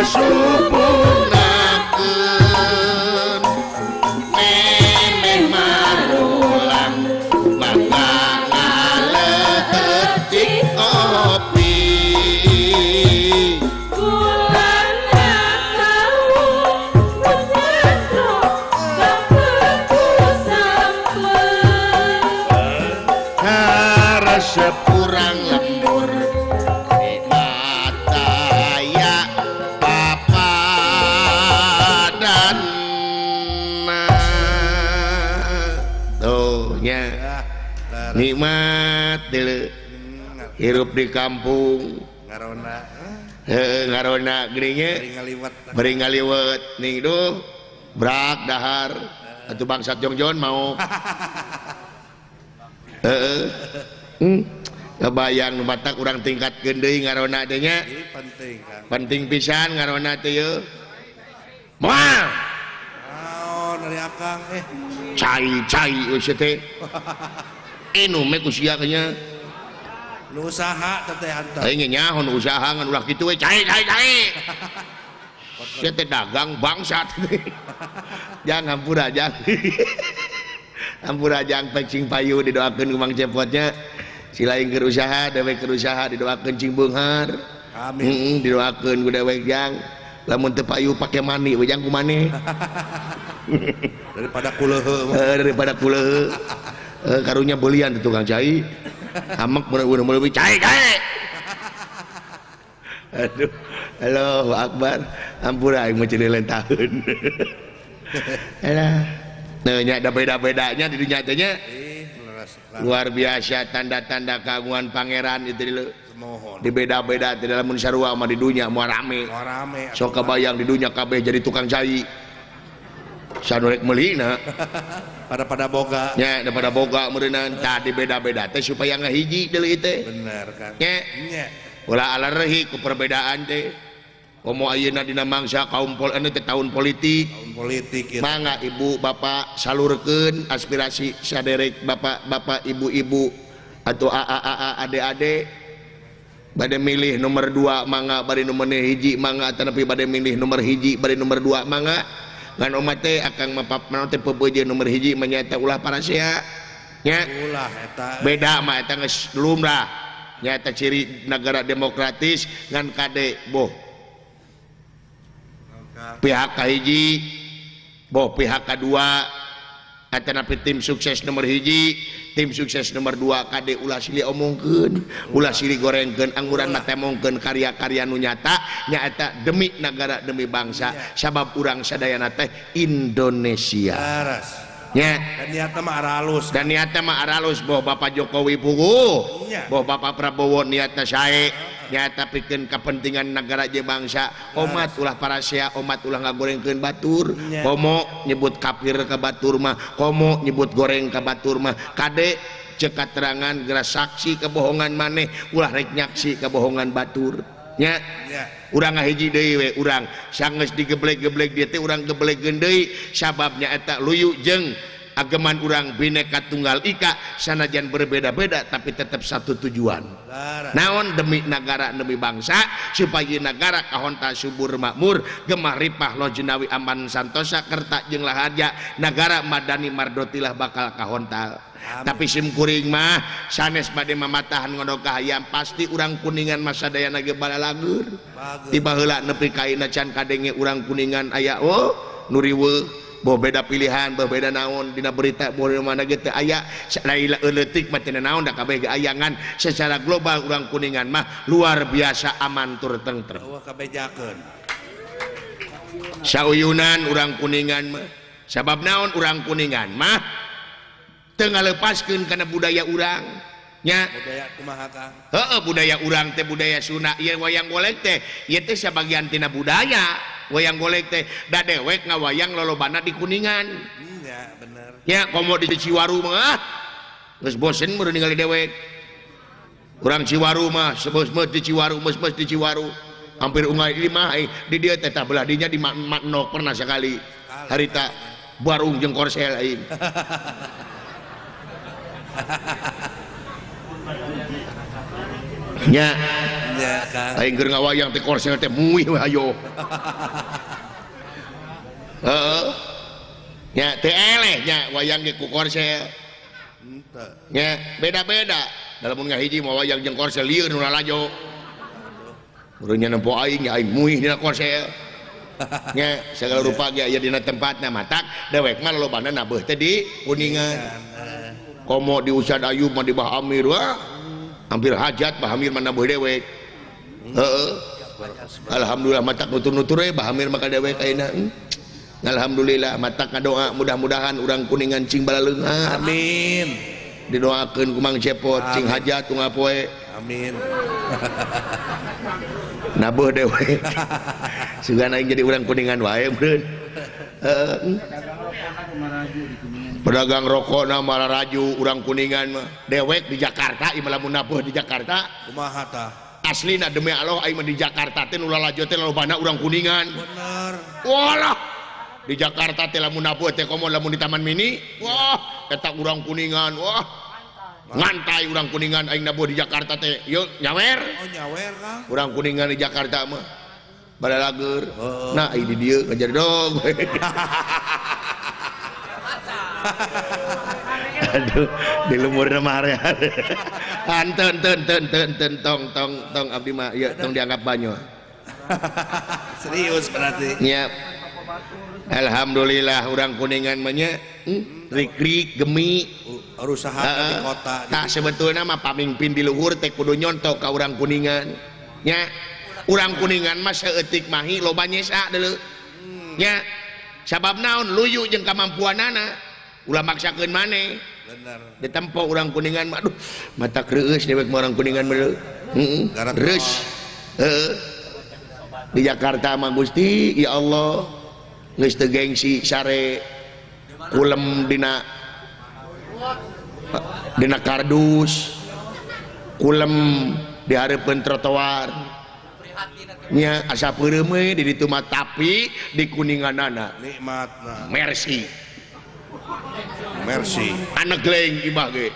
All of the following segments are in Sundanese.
Dikasupurnakeun memeh marulang maka ngaletik kopi karesep urang lembur nikmat aya papadanna. Tuh nya nikmat deuleu hirup di kampung ngarona heuh ngarona geuning nya bari ngaliwet ning duh brak dahar atuh bangsat jongjon mau heeh. Kebayang nu batak urang tingkatkeun deui ngarona teh nya. Penting Kang. Penting pisan ngarona teh yeuh. Moal. Naon ari akang eh. Cai-cai euy teh. Inu me ku sia nya. Nu usaha teh teh hantar. Aing nyaho nu usaha ngan ulah kitu we cai cai cai. Sia teh dagang bangsat. Jangan hampura jang. Hampura jang pecing payu didoakeun ku Mang Cepotnya. Si lain keur usaha, dewek keur usaha didoakeun cing beunghar. Amin. Heeh, didoakeun ku dewek jang. Lamun teu payu pake mani we jang ku maneh. Daripada kuleuheuh. Heeh, daripada kuleuheuh. Heeh, karunya beulian teh tukang cai. Hamek meuleuh cai cai. Aduh, Allahu Akbar. Ampura aing mah ceuleuh lain taheun. Alah. Nah, nya da beda-bedanya di dunya teh nya. Luar biasa tanda-tanda kagungan pangeran itu dulu. Di beda-beda di dalam sarua mah di dunya moal rame. Sok kabayang di dunya kabeh jadi tukang cai. Sanorek meulina. Pada-pada boga. Nya, pada boga meureunan. Tah di beda-beda teh supaya ngahiji deui teh. Bener kan. Nya. Ulah alergi ku perbedaan teh. Komo ayeuna dina mangsa kaum anu teh tahun politik. Tahun politik ieu. Mangga ibu bapak salurkeun aspirasi saderek bapak-bapak ibu-ibu atau aa-aa ade-ade bade milih nomor 2 mangga bade nomor hiji mangga tetapi bade milih nomor hiji bade nomor 2 mangga ngan omat teh akang mapap naon teh pepeje nomor hiji manyata ulah parasea nya. Ulah eta. Beda mah eta geus lumrah nyata ciri negara demokratis ngan kade boh pihak kahiji boh pihak kedua atanapi tim sukses nomor hiji tim sukses nomor 2 kade ulah silih omongkeun ulah silih gorengkeun angguran mah temongkeun karya-karya nu nyata nyaeta demi negara demi bangsa sabab urang sadayana teh Indonesia. Nya. Dan niatna mah aralus. Dan niatna mah aralus boh Bapak Jokowi puguh boh Bapak Prabowo niatna sae nyata pikeun kepentingan negara jeung bangsa. Omat ulah parasea omat ulah ngagorengkeun batur. Komo nyebut kafir ka batur mah komo nyebut goreng ka batur mah kade ceuk katerangan geura saksi kebohongan maneh ulah rek nyaksi kebohongan batur nya. Urang ngahiji deui we urang sanggeus digeblek-geblek dieu teh urang geblegeun deui sababnya eta luyu jeung ageman urang Bhinneka Tunggal Ika sanajan berbeda-beda tapi tetap satu tujuan. Naon demi negara demi bangsa supaya negara kahonta subur makmur gemah ripah lo jenawi aman santosa kerta jeung laharja negara madani mardotilah bakal kahontal. Tapi sim kuring mah sanes bade mamatahan ngono kahayam pasti urang Kuningan masa dayana ge balalagur. Tiba heula nepi ka ayeuna can kadenge urang Kuningan aya oh nu riweuh boh beda pilihan boh beda naon dina berita boh mana ge teu aya laila leutik mah teu naon da kabeh ge aya ngan secara global urang Kuningan mah luar biasa aman tur tentrem. Eueuh kabejakeun sauyunan urang Kuningan mah sabab naon urang Kuningan mah teu ngalepaskeun kana budaya urang nya. Budaya kumaha Kang? Heueuh budaya urang teh budaya Sunda ieu wayang golek teh ieu teh sabagian tina budaya wayang golek teh da dewek ngawayang lolobana di Kuningan. Nya bener. Nya komo di Ciwaru mah geus bosen meureun ningali dewek. Urang Ciwaru mah sebeus-beus di Ciwaru, meus-meus di Ciwaru. Hampir unggal di mah di dieu teh tah belah dinya di Matnok pernah sekali. Harita barung jeung korsel aing. Nya. Nya Kang. Aing keur ngawayang teh korsel teh muih we hayo. Heeh. Nya teu eleh nya wayang ge ku korsel. Henteu. Nya beda-beda. Da lamun ngahiji mah wayang jeung korsel lieur nu lalajo. Urang nempo aing nya aing muih dina korsel. Nya segala rupa ge aya dina tempatna matak dewek mah lolobana nabeuh teh di Kuningan. Komo di Ustad Ayub mah di Bah Amir wah. Hampir hajat Bah Amir mah nabeuh dewek. Heeh. Alhamdulillah matak nutur-nutur we Bah Amir mah ka dewek ayeuna. Alhamdulillah matak ngadoa mudah-mudahan urang Kuningan cing balaleunghar. Amin. Didoakeun ku Mang Cepot cing hajat unggal poe. Amin. Nabeuh dewek. Sugan aing jadi urang Kuningan wae meureun. Heeh. Pedagang rokokna mararaju urang Kuningan mah. Dewek di Jakarta ieu mah lamun nabeuh di Jakarta. Kumaha tah? Aslina demi Allah aing mah di Jakarta teh nu lalajo teh lolobana urang Kuningan. Bener. Walah. Di Jakarta teh lamun nabeuh teh komo lamun di Taman Mini, wah eta urang Kuningan, wah ngantai urang Kuningan aing nabuh di Jakarta teh, yeuh nyawer. Oh nyawer Kang. Urang Kuningan di Jakarta mah balalager. Oh. Nah ieu di dieu ngajar dong. Aduh, di lumurna mah hare-hare. Anten ten ten ten ten tong tong tong abdi mah ieu tong dianggap banyo. Serius berarti. Nya. Alhamdulillah urang Kuningan mah nya rik-rik gemi usaha di kota. Tah sebetulna mah pamimpin di luhur teh kudu nyontok ka urang Kuningan. Nya urang Kuningan mah saeutik mahi loba nyesa deuleu. Nya sabab naon luyu jeung kamampuanana ulah maksakeun maneh. Bener. Ditempo urang Kuningan mah aduh mata reueus dewek mah urang Kuningan mah deuleu. Heeh. Reus. Heeh. Di Jakarta mah Gusti ya Allah geus teu gengsi sare kulem dina dina kardus kulem di hareupeun trotoar nya asa peureum we di ditu mah tapi di Kuninganana nikmatna mercy mercy anak gleng imah ge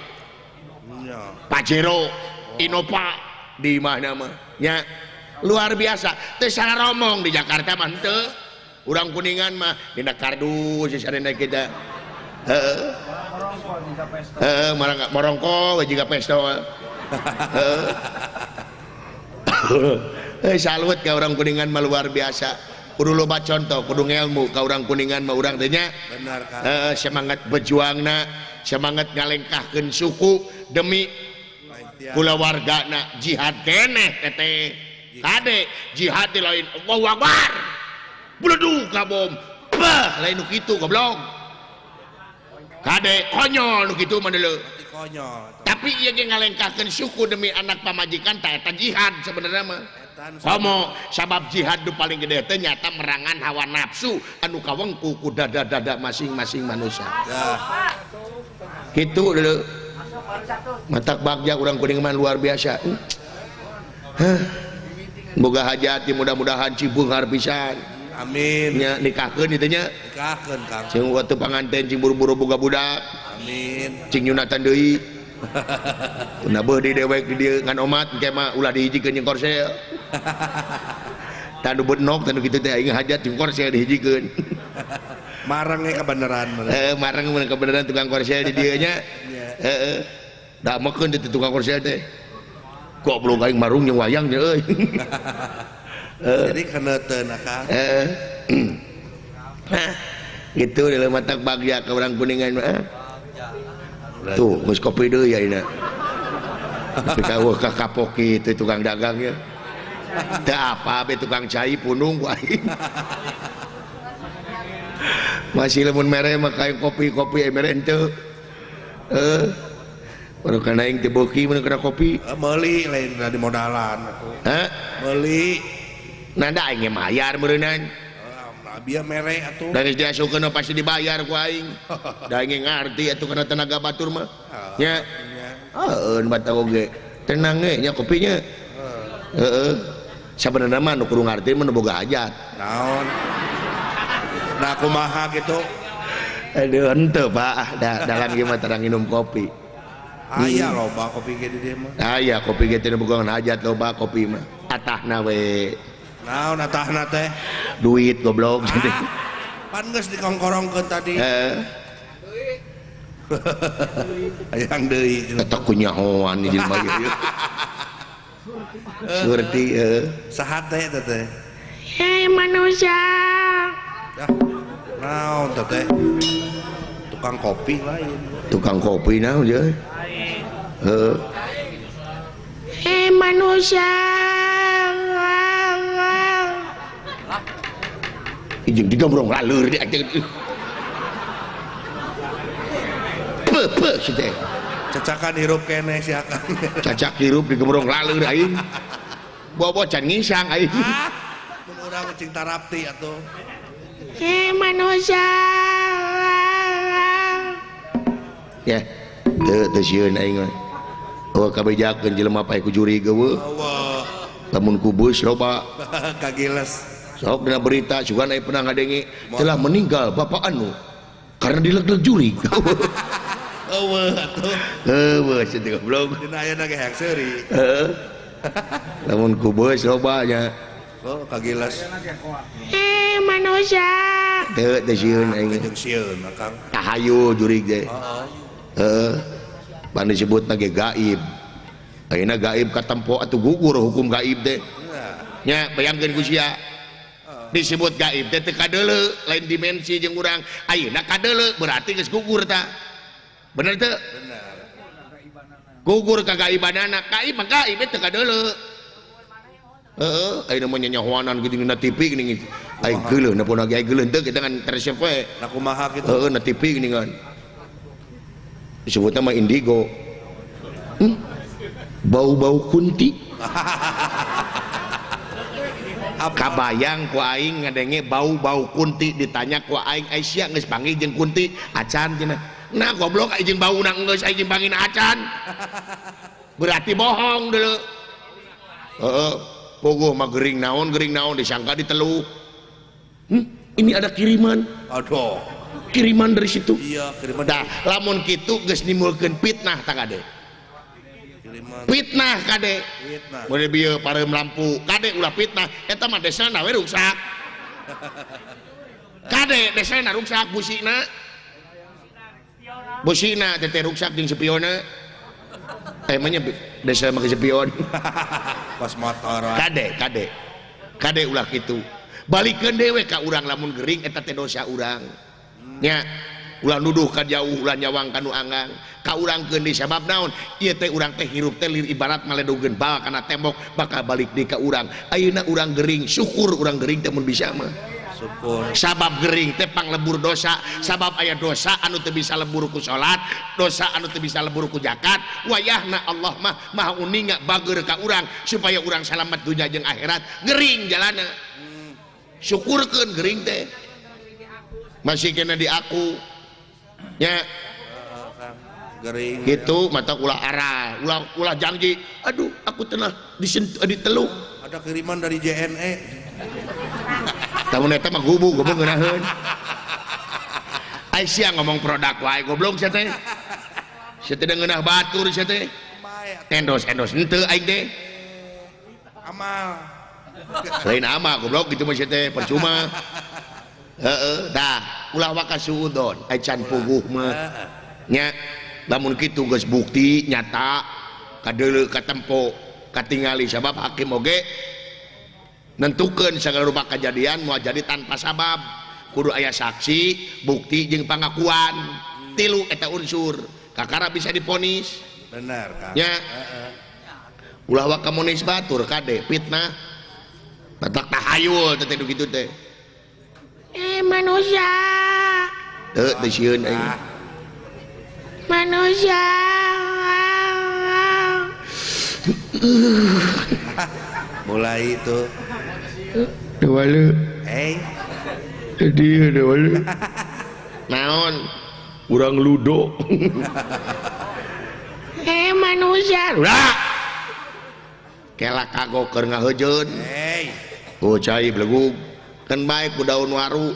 nya Pajero Innova di imahna mah nya luar biasa teu salah romong di Jakarta mah henteu. Urang Kuningan mah dina kardus sarena kita. Heeh. Heeh, marongko we jiga pestol. Heeh. Salut ka urang Kuningan mah luar biasa. Kudu loba contoh, kudu ngelmu ka urang Kuningan mah urang teh nya. Bener Kang. Heeh, semangat berjuangna, semangat ngalengkahkeun suku demi kulawargana jihad keneh teteh. Kade jihad teh lain Allahu Akbar. Bledug ka bom. Bah, lain nu kitu goblok. Kade konyol nu kitu mah deuleu. Konyol. Tapi ieu ge ngalengkahkeun suku demi anak pamajikan tah eta jihad sebenarnya mah. Komo sabab jihad nu paling gede teh nyata merangan hawa nafsu anu kawengku ku dada-dada masing-masing manusia. Kitu deuleu. Matak bagja urang Kuningan mah luar biasa. Hah. Boga hajat mudah-mudahan cibeunghar pisan. Amin. Nya nikahkeun ieu teh nya. Nikahkeun Kang. Cing waktu panganten cing buru-buru boga budak. Amin. Cing nyunatan deui. Nabeuh di dewek di dieu ngan omat engke mah ulah dihijikeun jeung korsel. Tah nu benok tah nu kitu teh aing hajat jeung korsel dihijikeun. Mareng ge kebenaran. Heeh, mareng mun kebenaran tukang korsel di dieu nya. Heeh. Da mekeun teh tukang korsel teh. Goblok aing marung jeung wayang nya euy. Jadi keneuteun Kang. Heeh. Gitu dalam matak bagja ka urang Kuningan mah. Tuh, geus kopi deui ayeuna. Tapi ka eueuh ka kapok kitu tukang dagang ya. Teu apa be tukang cai punung ku aing. Masih lamun mere mah kayak kopi-kopi mere henteu. Heeh. Baru kana aing teu beuki mun kana kopi. Meuli lain di modalan atuh. Hah? Meuli. Nanda aing ge mayar meureunnan. Abia mere atuh. Da geus diasupkeun pasti dibayar ku aing. Da aing ngarti atuh kana tenaga batur mah. Nya. Heeh, bata oge. Tenang ge nya kopinya. Heeh. Sabenerna mah nu kudu ngarti mah nu boga hajat. Naon? Nah kumaha kitu? Aduh henteu Pak, da dalam ieu mah terang minum kopi. Aya loba kopi ge di dieu mah. Aya kopi ge teu boga hajat loba kopi mah. Atahna we. Naon atahna teh? Duit goblok. Pan geus dikongkorongkeun tadi. Heeh. Hayang deui. Eta kunyahoan jelema ieu. Surti heuh. Saha teh eta teh? Hei manusia. Naon teh? Tukang kopi lain. Tukang kopi naon je? Heeh. Hei manusia. Ijing digambrong laleur di aja. Pe pe si teh. Cacakan hirup keneh si akang. Cacak hirup digembrong laleur aing. Bobo can ngisang aing. Mun urang cing tarapti atuh. Hei manusia. Ya, teu teu sieun aing mah. Eueuh kabejakeun jelema pae ku juri geueuh. Lamun ku beus loba. Kagiles. Sok dina berita sugan aya pernah ngadenge telah meninggal bapak anu karena dileg-leg juri. Eueuh atuh. Eueuh sia teh goblok. Dina ayeuna ge hayang seuri. Heeh. Lamun ku beus loba nya. Oh, kagiles. Eh manusia. Teu teu sieun aing. Jeung sieun akang. Tahayu jurig teh. Heeh. Pan disebutna ge gaib. Ayeuna gaib katempo atuh gugur hukum gaib teh. Nya bayangkeun ku sia. Disebut gaib teh teu kadeuleu, lain dimensi jeung urang. Ayeuna kadeuleu berarti geus gugur ta. Bener teu? Bener. Gugur ka gaibanana, gaib mah gaib teu kadeuleu. Heeh, ayeuna mah nyanyahoanan kitu dina TV geuning. Aing geuleuh napon ge aing geuleuh teu kita kan teresep we. Lah kumaha kitu? Heeh, na TV geuningan. Disebutna mah indigo. Bau-bau kunti. Kabayang ku aing ngadenge bau-bau kunti ditanya ku aing ai sia geus panggih jeung kunti acan cenah. Nah goblok aing jeung bauna geus aing jeung panggihna acan. Berarti bohong dulu. Heeh, puguh mah gering naon disangka diteluk. Ini ada kiriman. Aduh. Kiriman dari situ. Iya, kiriman. Dah, lamun kitu geus nimbulkeun fitnah tah kade. Fitnah kade. Fitnah. Mun bieu pareum lampu, kade ulah fitnah, eta mah desana we ruksak. Kade desana ruksak busina. Busina teh ruksak jeung spionna. Emangnya desa mah spion. Pas motor. Kade, kade. Kade ulah kitu. Balikeun dewe ka urang lamun gering eta teh dosa urang. Nya ulah nuduh ka jauh, ulah nyawang ka nu anggang. Ka urangkeun di sabab naon? Ieu teh urang teh hirup teh lir ibarat maledogeun bal kana tembok bakal balik deui ka urang. Ayeuna urang gering, syukur urang gering teh mun bisa mah. Syukur. Sabab gering teh panglebur dosa, sabab aya dosa anu teu bisa lebur ku salat, dosa anu teu bisa lebur ku zakat. Wayahna Allah mah maha uninga bager ka urang supaya urang salamet dunya jeung akhirat. Gering jalana. Syukurkeun gering teh. Masih kena di aku. Nya gering gitu mata ulah arah, ulah ulah janji. Aduh, aku telah disentuh diteluk. Ada kiriman dari JNE. Tamun eta mah gubu goblok ngeunaheun. Ai sia ngomong produk wae goblok sia teh. Sia teh ngeunah batur sia teh. Endos-endos henteu aing teh. Amal. Lain amal goblok gitu mah sia teh percuma. Heeh, dah ulah waka suudon ai can puguh mah. Nya lamun kitu geus bukti nyata kadeuleu katempo katingali sabab hakim oge nentukeun sagala rupa kejadian moal jadi tanpa sabab kudu aya saksi bukti jeung pangakuan tilu eta unsur kakara bisa diponis. Benar Kang. Nya ulah waka monis batur kade fitnah batak tahayul teh kitu teh. Manusia. Teu teu sieun aing. Manusia. Mulai itu. Dewalu. Eh. Jadi dewalu. Naon? Urang ludo. Manusia. Ulah. Kela kagok keur ngaheujeun. Hey. Oh cai belegug. Kan baik ku daun waru.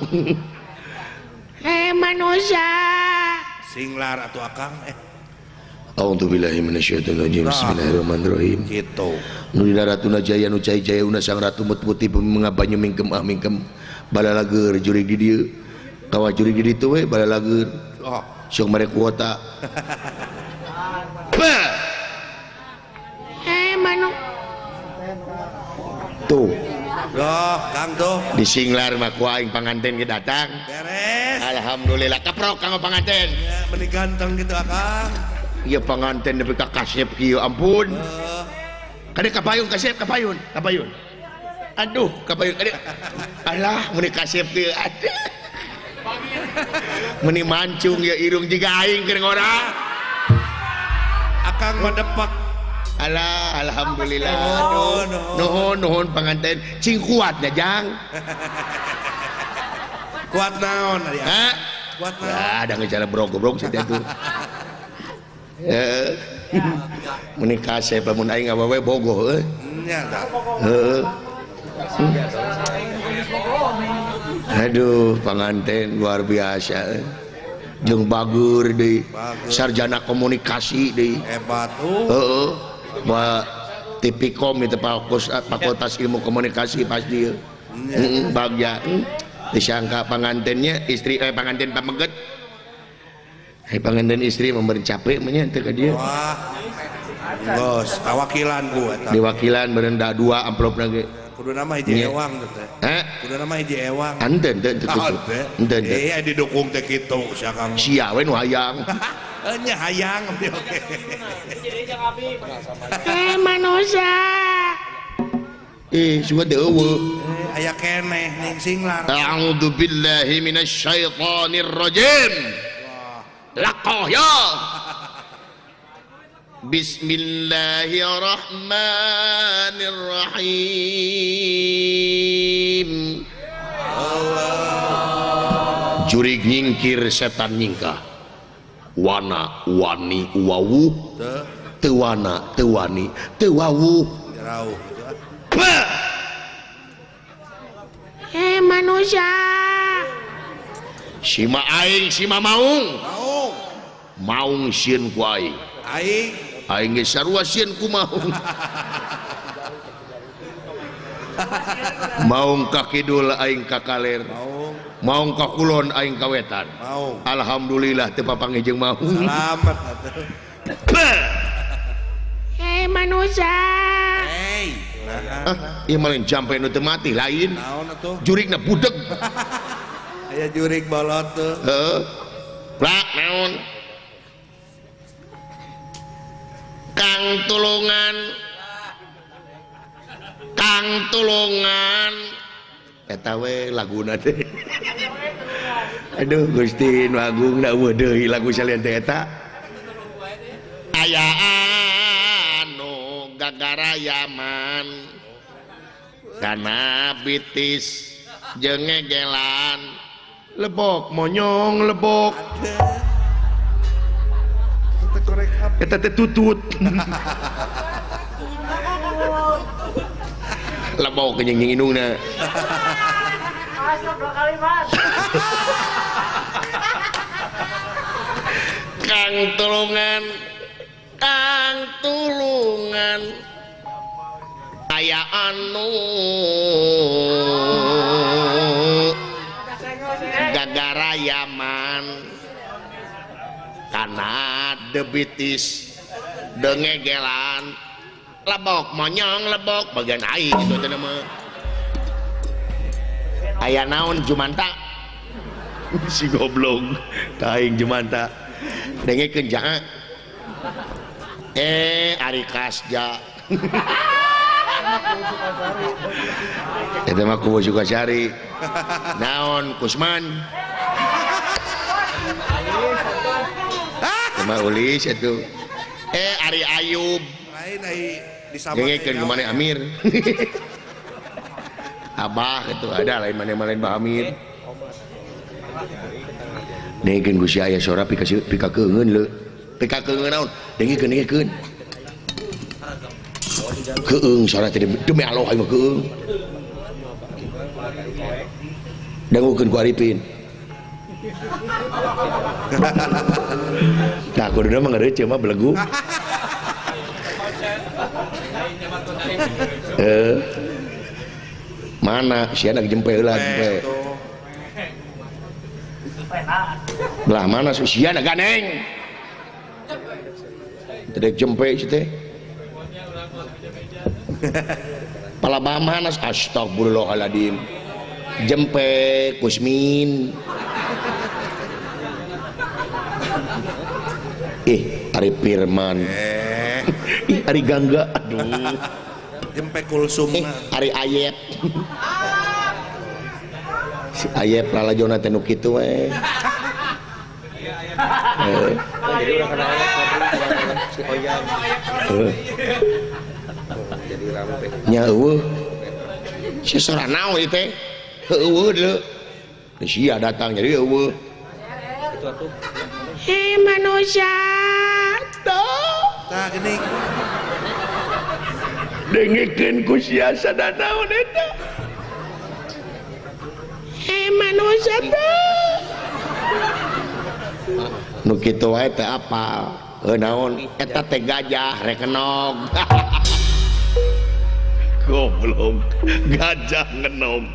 Manusia. Singlar atau akang A'udzubillahi minasyaitonirrajim. Bismillahirrahmanirrahim. Gitu. Nu dina ratuna jaya nu cai jaya una sang ratu mut putih bumi ngabanyu mingkem ah mingkem balalager jurig di dieu. Kawa jurig di ditu we balalager. Oh, sok mere kuota. Bah. Eh manuk. Tuh. Loh, Kang tuh. Disinglar mah ku aing panganten ge datang. Beres. Alhamdulillah keprok kanggo panganten. Ya, meni ganteng gitu Akang. Iya panganten nepi ka kasep kieu ampun. Kade kapayun kasep kapayun, kapayun. Aduh, kapayun kade. Alah, meni kasep kieu aduh. Meni mancung ya irung jiga aing keur ngora. Akang mah depak. Alah, alhamdulillah. Aduh, nuhun nuhun panganten cing kuat nya Jang. Kuat naon ari? Hah? Kuat naon? Ya, ada ngecara brog-brog sih tuh. Meni kasep lamun aing awewe bogoh euy. Nya tah. Heeh. Aduh, panganten luar biasa euy. Jeung bagur deui. Sarjana komunikasi deui. Hebat. Heeh. Ba Tipikom itu Fakultas Ilmu Komunikasi pasti ieu. Heeh, bagja. Disangka pangantennya istri panganten pameget. Hai panganten istri memberi capek mah nya teu ka dieu. Wah. Bos, kawakilan ku eta. Diwakilan beureun dua amplopna ge. Kudu nama hiji ewang teh. Hah? Kudu nama hiji ewang. Henteu henteu teu kitu. Henteu henteu. Eh didukung teh kitu sia Kang. Sia we nu hayang. Nya hayang oke. Eh manusia. Eh sugan teu eueuh. Aya keneh ning singlar. A'udzubillahi minasyaitonir rajim. Laqah ya. Bismillahirrahmanirrahim. Allah. Jurig nyingkir setan nyingkah. Wana wani wawuh. Teu wana teu wani teu wawuh. Eh manusia. Sima aing sima maung. Maung sieun ku aing. Aing aing ge sarua sieun ku maung. Maung ka kidul aing ka kaler. Maung ka kulon aing ka wetan. Alhamdulillah teu papanggih jeung maung. Selamat atuh. Eh manusia. Hey. Ah, ieu mah lain jampe nu teu mati lain. Naon atuh? Jurigna budeg. Aya jurig bolot tuh. Heeh. Plak naon? Kang tulungan. Kang tulungan. Eta we laguna teh. Aduh Gusti nu Agung da eueuh deui lagu salian teh eta. Aya anu gagarayaman kana bitis jeung ngegelan lebok monyong lebok. Eta teh tutut. Lebok jeung jeung indungna. Masuk dua kalimat. Kang tulungan, kang tulungan, aya anu gagarayaman kana debitis dengegelan lebok monyong lebok bagian aing gitu teh mah. Aya naon jumanta? Si goblok ka aing jumanta. Dengekeun jangan. Ari Kasja. Eta mah kubu Sukasari. Naon Kusman? Eta mah ulis atuh. Ari Ayub. Lain ai disama. Dengekeun kumaha Amir. Abah gitu ada lain mana lain Bah Amir. Dengekeun ku si aya sora pika keungeun leu. Pika keungeun naon? Dengekeun dengekeun. Keung sora teh demi Allah aing mah keung. Dangukeun ku Arifin. Nah kuduna mah ngareuceuh mah belegu. Mana si anak jempe heula jempe. Belah mana si anak ganeng. Teu jempe si teh. Palabah mana astagfirullahaladzim. Jempe Kusmin. Ih, Ari Firman. Ih, Ari Gangga. Aduh. Jempe Kulsum. Ari Ayep. Si Ayep lalajona teh nu kitu we. Jadi urang kenal si Oyang. Jadi rame teh. Nya eueuh. Si sora naon ieu teh? Heueuh deuleu. Sia datang jadi eueuh. Itu atuh. Hei manusia. Tah geuning. Dengekeun ku sia sadanaon eta. Hei manusia teh. Nu kitu wae teh apal. Heuh naon eta teh gajah rek ngenog. Goblok, gajah ngenog.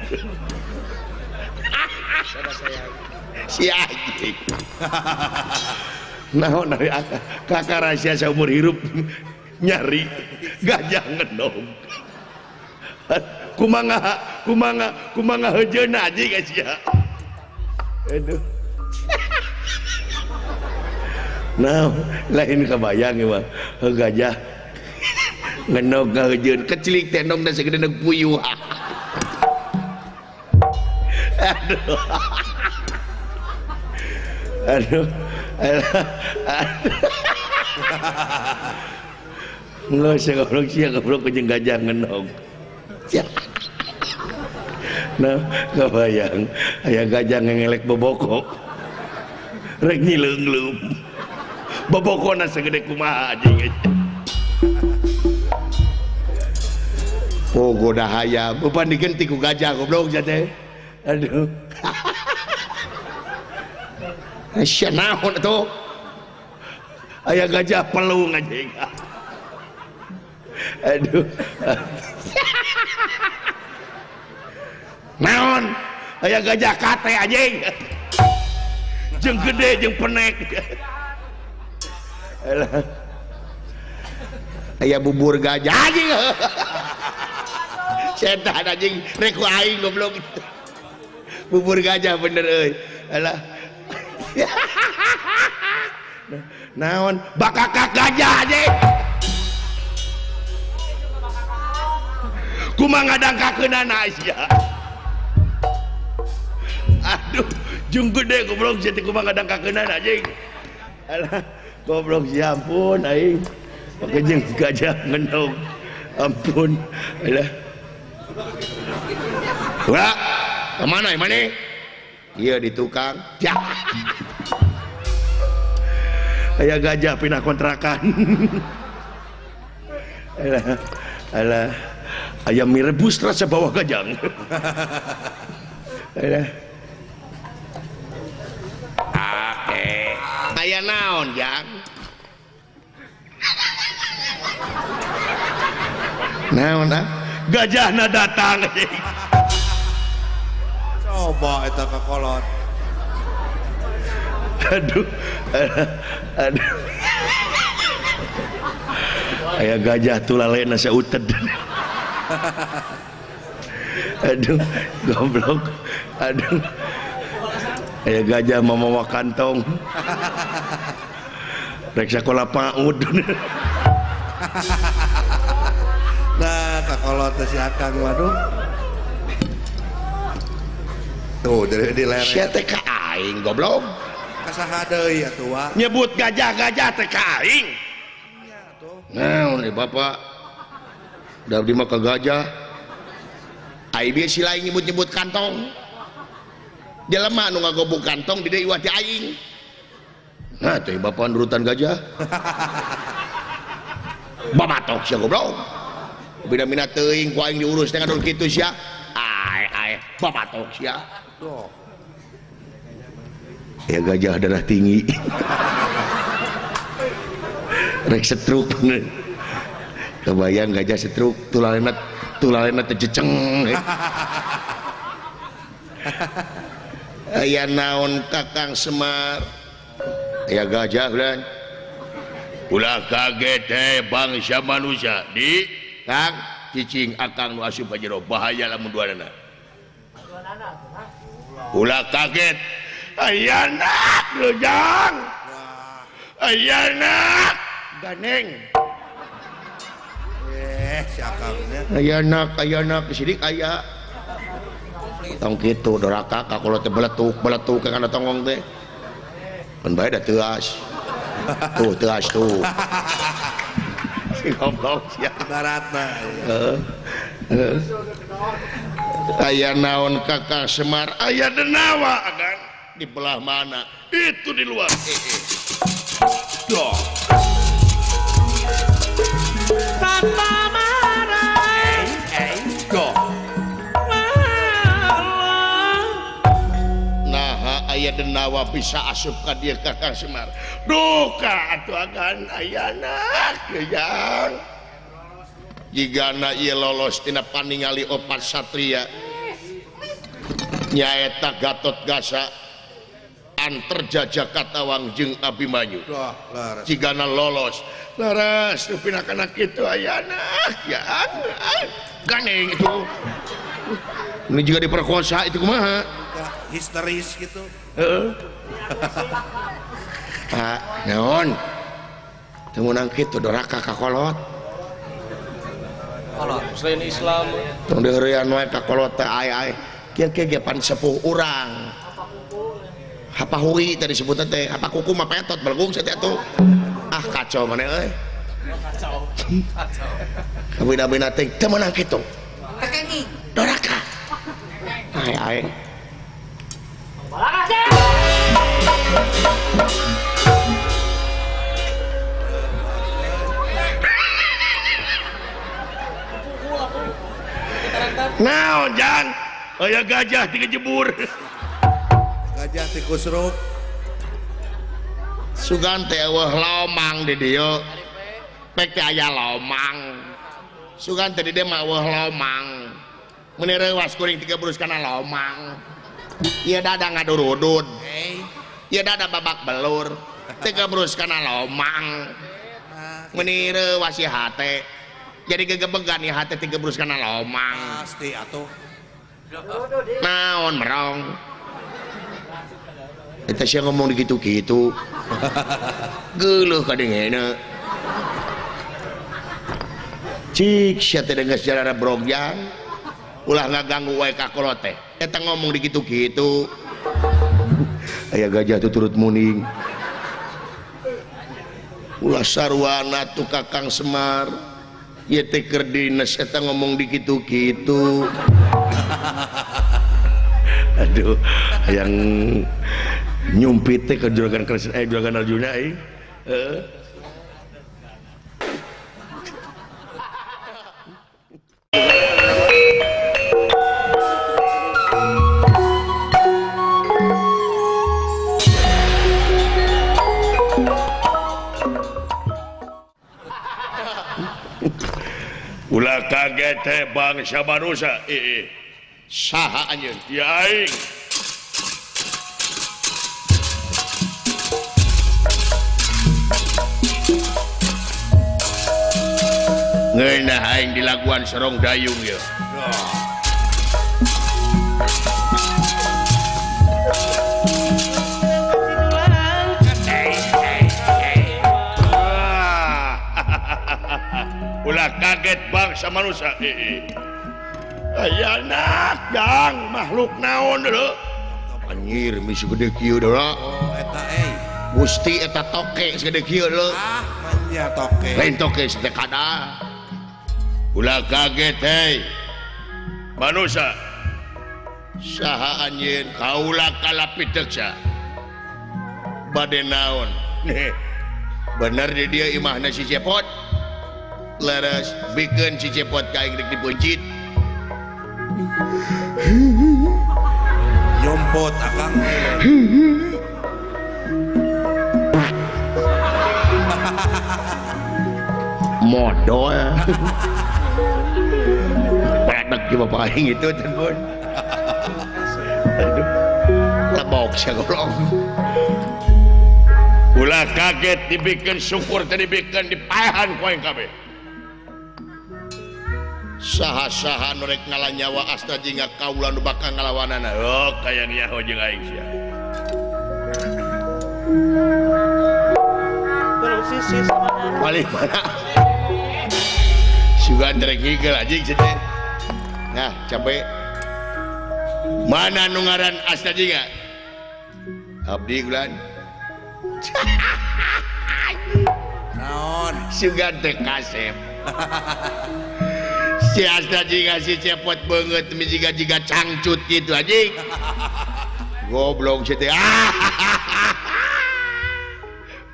Si anjing. Naon dari kakak rahasia seumur hirup nyari gajah ngenog. Kumaha kumaha kumaha heujeuna anjing sia. Aduh. Nah, lain kebayang ieu mah gajah ngenog ngaheujeun kecilik teh endog segede endog puyuh. Aduh. Aduh. Nggak usah goblok sia goblok jeung gajah ngenog. Nah, kebayang aya gajah ngelek boboko. Rek nyileungleum. Bobokona segede kumaha anjing. Oh, goda hayam. Upan digenti ku gajah goblok sia teh. Aduh. Sia naon atuh? Aya gajah pelung anjing. Aduh. Naon? Aya gajah kate anjing. Jeung gede jeung penek. Alah. Aya bubur gajah anjing. Setan anjing rek ku aing goblok. Bubur gajah bener euy. Alah. Naon bakakak gajah anjing. Kumaha ngadangkakeunana sia. Aduh, jeung gede goblok sia teh kumaha ngadangkakeunana anjing. Alah, goblok sia ampun aing. Pake jeung gajah ngenog. Ampun. Alah. Wah, kemana mana? Iya di tukang. Ya. Aya gajah pindah kontrakan. Alah, alah. Ayam mie rebus rasa bawah gajang. Alah. Oke. Aya naon, Jang? Naon ah? Gajahna datang. Coba eta ka kolot. Aduh. Aduh. Aya gajah tulalena sauted. Aduh, goblok. Aduh. Aya gajah mamawa kantong. Rek sakola PAUD. Nah, ka kolot teh si Akang waduh. Tuh dari di lereng. Sia teh ka aing goblok. Ka saha deui atuh wa? Nyebut gajah-gajah teh ka aing. Iya atuh. Naon ieu bapak? Da abdi mah ka gajah. Ai bieu si lain nyebut-nyebut kantong. Jelema nu ngagobok kantong di deui iwat aing. Nah, teh bapak nurutan gajah. Babatok sia goblok. Beda-beda teuing ku aing diurus teh ngadon kitu sia. Ai ai babatok sia. Ya gajah darah tinggi. Rek setruk. Kebayang gajah setruk tulalena teh jeceng. Aya naon Kakang Semar? Aya gajah lan. Ulah kaget teh bangsa manusia di Kang cicing akang nu asup ka jero bahaya lamun duanana. Ulah kaget. Aya nak lujang. Aya nak ganeng. Si akangnya. Aya nak sidik aya. Tong kitu doraka ka kolot teh beletuk-beletuk kana tonggong teh. Mun bae da teuas. Tuh teuas tuh. Si goblok sia baratna. Heeh. Aya naon Kakang Semar? Aya denawa agan di belah mana? Itu di luar. Doh. Aya denawa bisa asup ka dieu Kakang Semar. Duka atuh agan ayana gejang. Jigana ieu lolos tina paningali opat satria. Nyaeta Gatot Gasa, Antarja Katawang jeung Abimanyu. Jigana lolos. Laras nu pinakana kitu ayana ya. Ganeng itu. Ini juga diperkosa itu kumaha? Histeris gitu. Heeh. Pak, naon? Teu meunang kitu doraka ka kolot. Kolot selain Islam. Tong diheurean wae ka kolot teh ai-ai. Kieu-kieu ge pan sepuh urang. Hapahui tadi disebutna teh, hapakuku mah petot belgung sia teh atuh. Ah kacau maneh euy. Kacau. Kacau. Kabina-bina teh teu meunang kitu. Tekenging. Doraka. Ai-ai. Naon jang? Aya gajah tiga jebur. Gajah tikus ruk. Sugan teh eueuh lomang di dieu. Pek teh aya lomang. Sugan teh di dieu mah eueuh lomang. Mun reuwas kuring tiga burus kana lomang. Ieu dada ngadurudud. Ieu dada babak belur. Tiga burus kana lomang. Meuni reuwas ieu hate. Jadi gegebegan ieu hate tiga burus kana lomang. Pasti atuh. Naon merong. Eta sia ngomong dikitu-kitu. Geuleuh kadengena. Cik sia teh geus jarara brogjang. Ulah ngaganggu wae ka kolot teh. Eta ngomong dikitu-kitu. Aya gajah tuh turut muning. Ulah sarwana tuh Kakang Semar. Ieu teh keur dines eta ngomong dikitu-kitu. Aduh, yang nyumpit teh ke juragan Kresna, juragan Arjuna euy. Heeh. Ulah kaget teh bangsa manusia. Saha anjeun? Ya aing. Ngeunah aing dilaguan Serong Dayung ya. Ulah kaget bangsa manusia. Aya anak jang makhluk naon lho. Anjir misi gede kieu lho. Oh eta euy. Gusti eta toke segede kieu lho. Ah manya toke. Lain toke teh kada. Ulah kaget hei. Manusia. Saha anjeun kaula kalapideksa. Bade naon? Bener di dieu imahna si Cepot. Leres bikeun si Cepot ka aing rek dipuncit. Nyompot akang. Modol. Pedek ge bapak aing itu teh pun. Aduh. Lebok sia goblok. Ulah kaget dibikeun syukur teh dibikeun dipaehan ku aing kabeh. Saha-saha nu rek ngalanyawa asta jingga kaula nu bakal ngalawanana. Oh, kaya nyaho jeung aing sia. Paling mana? Sugan rek ngigel anjing cenah. Nah, capek. Mana nu ngaran asta jingga? Abdi gulan. Naon? Sugan teh kasep. Si asta jingga si cepot banget mi jiga-jiga cangcut gitu anjing. Goblok si teh.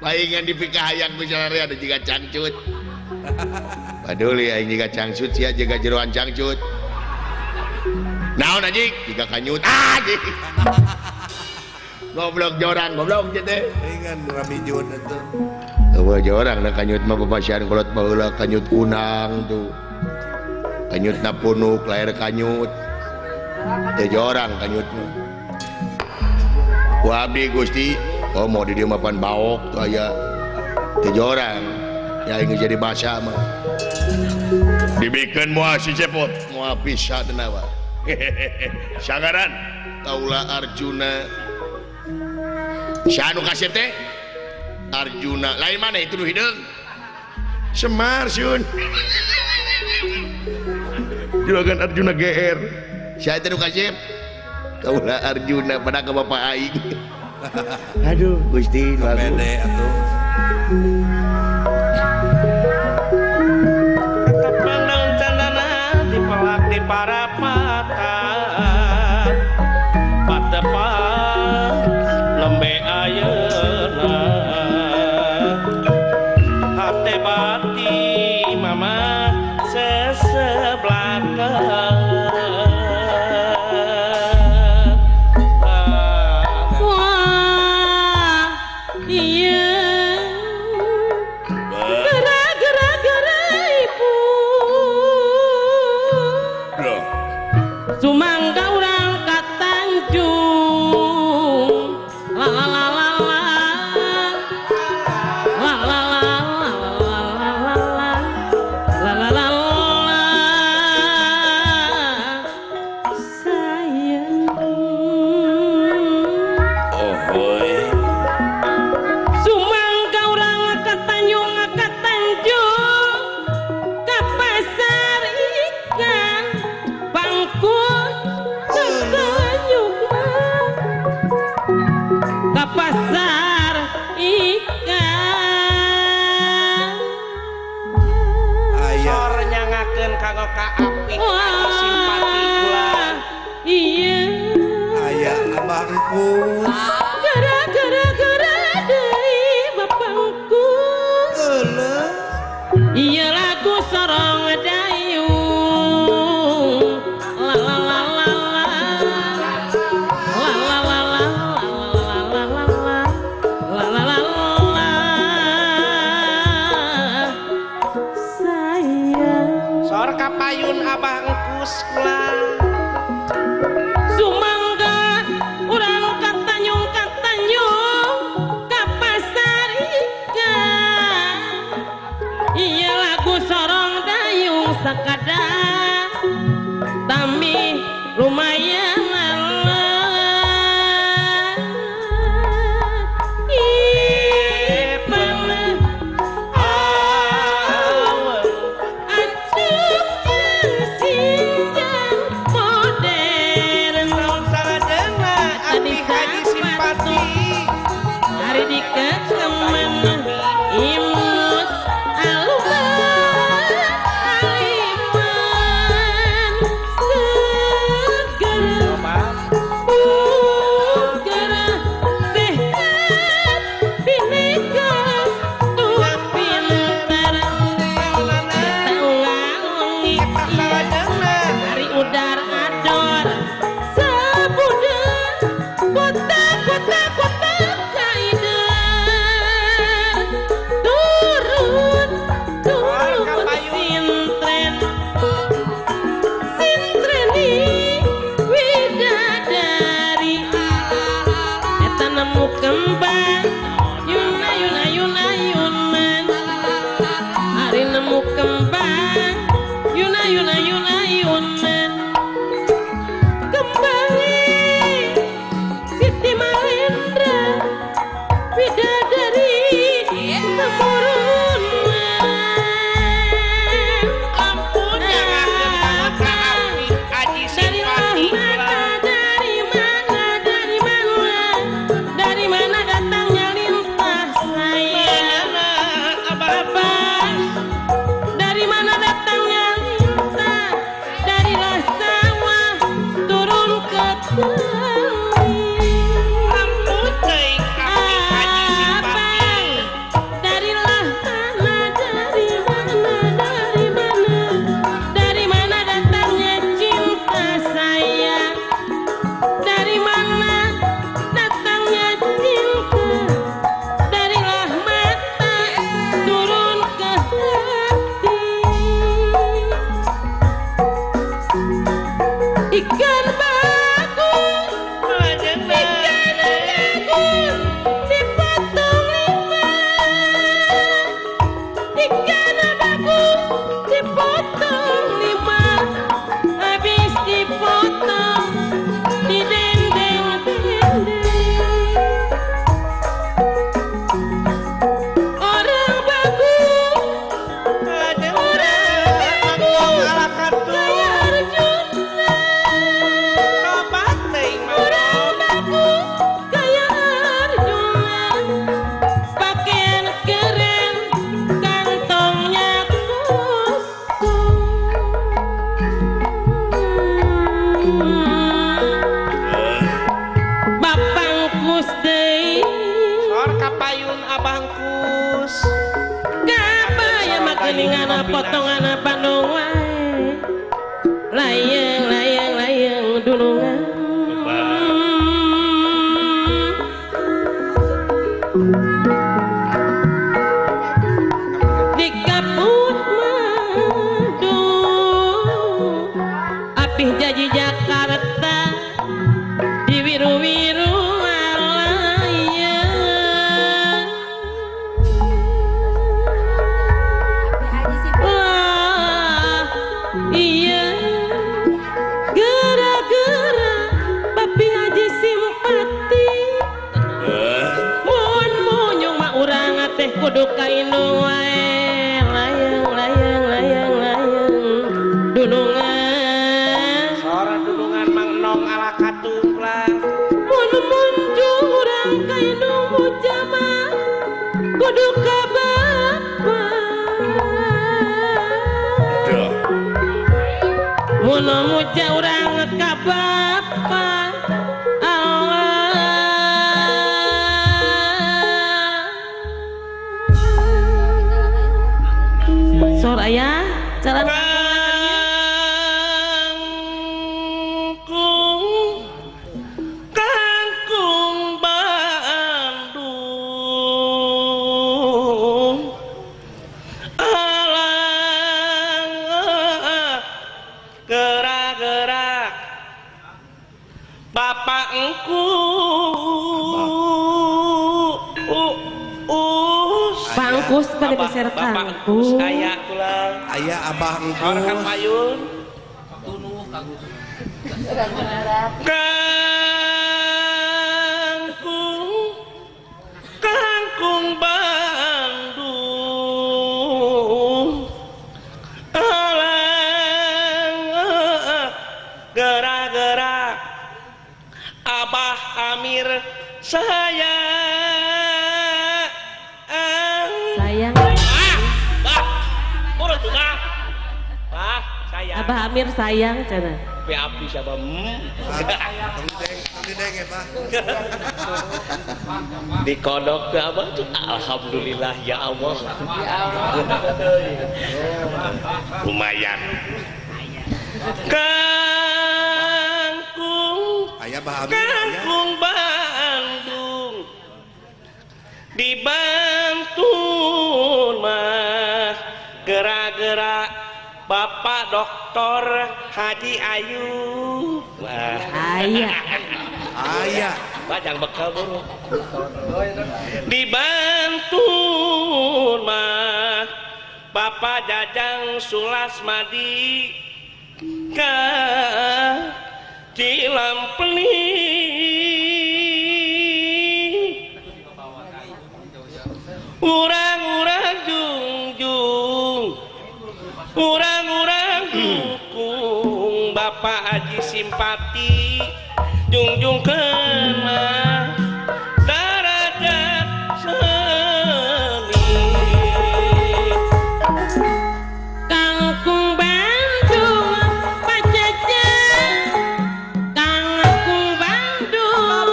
Palingan dipikahayang misalnya ada jiga cangcut. Paduli aing jiga cangcut sia jiga jeroan cangcut. Naon anjing? Jiga kanyut. Ah anjing. Goblok jorang, goblok si teh. Palingan ramijun atuh. Eueuh jorang na kanyut mah babasian kolot baheula kanyut kunang tuh. Kanyut na punuk lahir kanyut. Teu jorang kanyut mah. Ku abdi Gusti, oh mau di dieu mah pan baok tuh aya. Teu jorang. Ya aing jadi basa mah. Dibikeun moal si cepot, moal bisa tenawa. Sangaran kaula Arjuna. Saha nu kasep teh? Arjuna. Lain mana itu nu hideung? Semar siun. Juragan Arjuna GR. Saha teh nu kasep? Kaula Arjuna pada ka bapak aing. Aduh, Gusti bagus. Pede atuh. Ketepang daun candana dipelak di parapatan. Patepang lembe ayeuna. Hate bati mama seseblakeun. Sumangga urang ka Tanjung. La la la la la. La la la la la la la. La la la la. Sayang. Oh boy. Sumangga urang ka Tanjung, ka Tanjung. Ka pasar ikan bangkut ke pasar ikan. Sor nyangakeun kanggo ka api anu simpati kula. Iya. Aya abangku. Gara-gara gara deui bapangku. Euleuh. Iya lagu sorong dayung. La la la la la. La la la la la la la la. La la la la. Sayang. Sor kapayun abah engkus kula. Sumangga urang ka Tanjung, ka Tanjung, ka pasar ikan. Iya lagu sorong dayung sakadar tami lumayan lelah. Ih, pernah acup sinjang modern. Naon saladena api haji simpati. Hari dikekeman imut aluman aliman. kembang yun ayun ayun ayun man hari nemu kembang yun ayun ayun ayun man kembali Siti Malendra bidadari temurun. Ampun jangan ka api Aji Simpati. Dari mana, dari mana, dari mana datangnya lintah saya? Abang, dari mana datangnya lintah? Dari sawah turun ke tali. Ampun teuing api Aji Simpati. Darilah mana, dari mana, dari mana, dari mana datangnya cinta saya? Dari mana datangnya cinta? Darilah mata turun ke hati. Ikan bagus, ikan bagus, dipotong lima. Ikan bagus, dipotong lima. Habis dipotong, didendeng-dendeng. Orang bagus, orang bagus, kaya Arjuna. Tobat teuing Orang bagus kaya Arjuna, pakaian keren, kantongnya kosong. Bapangkus deui, Sor kapayun abangkus. kabaya makeningan potongan Bandung wae. Layang layang layang dunungan. Di kaput madu apih jaji Jakarta di wiru-wiru alaya. Wah, iya, gara-gara papi Haji Simpati. Mun munyung mah urang teh kudu ka indung wae. Layang layang layang layang dunungan. Sor dunungan Mang Nong ala katung lah. Mun munjung urang ka indung mujama kudu ka bapa. Mun muja urang ka bapa. Allah. Sor ayah, jalan Kangkung, kangkung Bandung, alang gerak-gerak bapak engku us Pangkus pada geser bapak engkus kangkung. aya tulang Aya abah Sor engkus. kapayun Kangkung, kangkung Bandung, alang gerak-gerak Abah Amir sayang. Sayang. Ah, bah, urut tuh bah, bah, sayang. Abah Amir sayang cenah. Api api siapa? Tong dideng ya, Pak. Dikodok ke abah tuh, alhamdulillah ya Allah. Lumayan. Kangkung, Aya Abah Amir aya. kangkung Bandung, di Bantul mah gerak-gerak Bapak Doktor Haji Ayu. Wah. Aya. Aya. Bajang bekal buru. Dibantu mah Bapak Jajang Sulasmadi ka Cilampeni. Urang-urang jungjung, urang-urang dukung Bapak Haji Simpati jungjung kena darajat seni. Kangkung Bandung Pak Jajang, Kangkung Bandung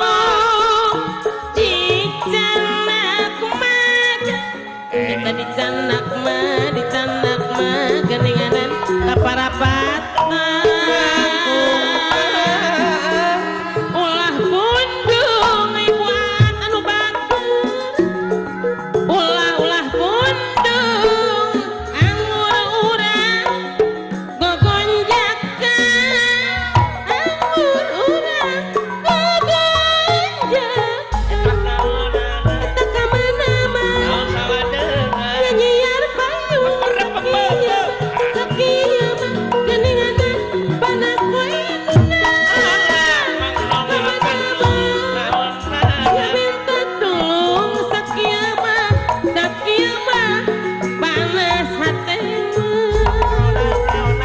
dicanak mah, kita dicanak mah, dicanak mah geninganan kaparapat. Ulah pundung ibuan anu batur, ulah pundung anggur urang gogonjakan, anggur urang gogonjakan. Eta ka mana mah nyanyiar payung sakieu mah geuninganan panas poena. Ya minta tulung sakieu mah panas hatena.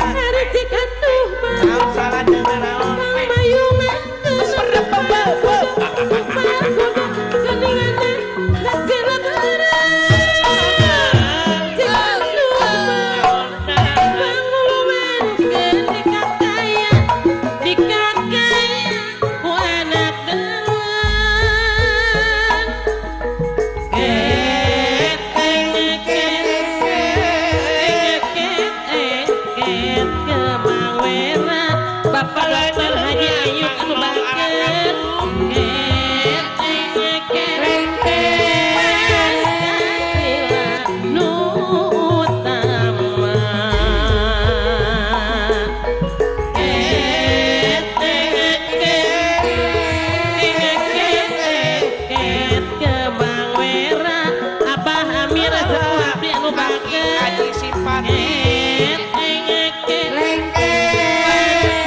Ari cik atuh mah pamayungankeun pakuda geuninganan nasirna urang. Cik atuh mah pangumumankeun dikakaya, dikakaya ku anak dengan. Ket ket ket ket kemawera Bapak Dokter Haji Ayub anu bager. Ket ket Pancasila nu utama. Ket ket ket kemawera Abah Amir sepuh abdi anu bager. Haji Simpati Ket ket